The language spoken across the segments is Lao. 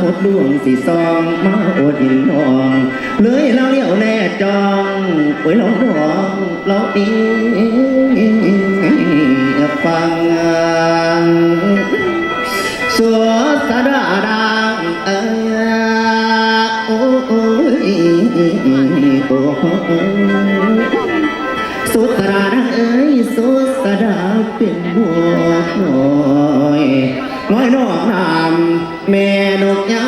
ໝົດດວງຊິສ່ອງມາໂອດອິນນອງ ເລີຍລາວລ້ຽວແລຈ້ອງ ໂອ້ຍລາວນ້ອງລາວເອຟັງ ສຸດສະດານາງເອີຍ ໂອ້ຍ ໂອ້ຍ ສຸດສະດານາງເອີຍ ສຸດສະດາເປັນບົວນ້ອຍ ນ້ອຍນອກນ້ຳ ແມ່ນົກຍາ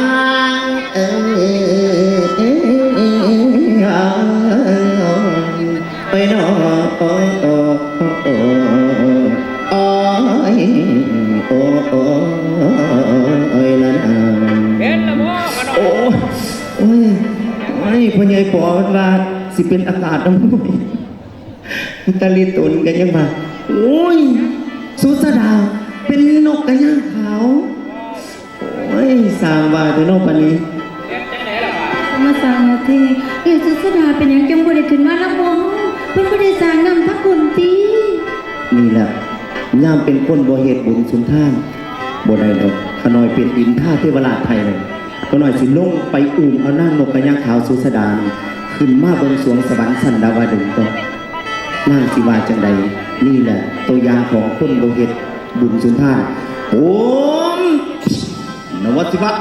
ງເອີຍ ເອີຍເນາະ ໂອ້ຍ ໂອ້ຍ ໂອ້ຍ ໂອ້ຍ ໂອ້ຍ ໂອ້ຍ ລະນາ ເປັນລະບໍ່ ໂອ້ຍ ໂອ້ຍ ໂອ້ຍ ພໍ່ໃຫຍ່ປໍເພິ່ນວ່າຊິເປັນອາກາດນຳ ຕາລີຕົນກໍຍັງວ່າ ໂອ້ຍ ສຸດສະດາ ເປັນນົກກະຍາງຂາວ ໂອ້ຍ ສ້າງວ່າແທ້ເນາະປານນີ້ ມາສ້າງວ່າແທ້ ເອີຍ ສຸດສະດາ ເປັນຫຍັງຈັ່ງບໍ່ໄດ້ຂຶ້ນມານຳໝູ່ເຮົາ ເພິ່ນບໍ່ໄດ້ສ້າງນ້ຳພະຄຸນຕິ? ນີ້ແຫຼະ ຍາມເປັນຄົນບໍ່ເຮັດບຸນສຸນທານ ບໍ່ໄດ້ດອກ ຂ້ານ້ອຍເປັນອິນທາເທວະລາດໄທ ຂ້ານ້ອຍຊິລົງໄປອູມເອົານາງນົກກະຍາງຂາວສຸດສະດາ ຂຶ້ນມາເບິ່ງສວງສະຫວັນຊັ້ນດາວະດຶງກ່ອນ ນາງຊິວ່າຈັ່ງໃດ? ນີ້ແຫຼະ ໂຕຢ່າງຂອງຄົນບໍ່ເຮັດບຸນສຸນທານ ໂອມ ນະວະສິວະ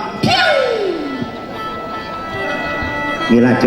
ເວລາເ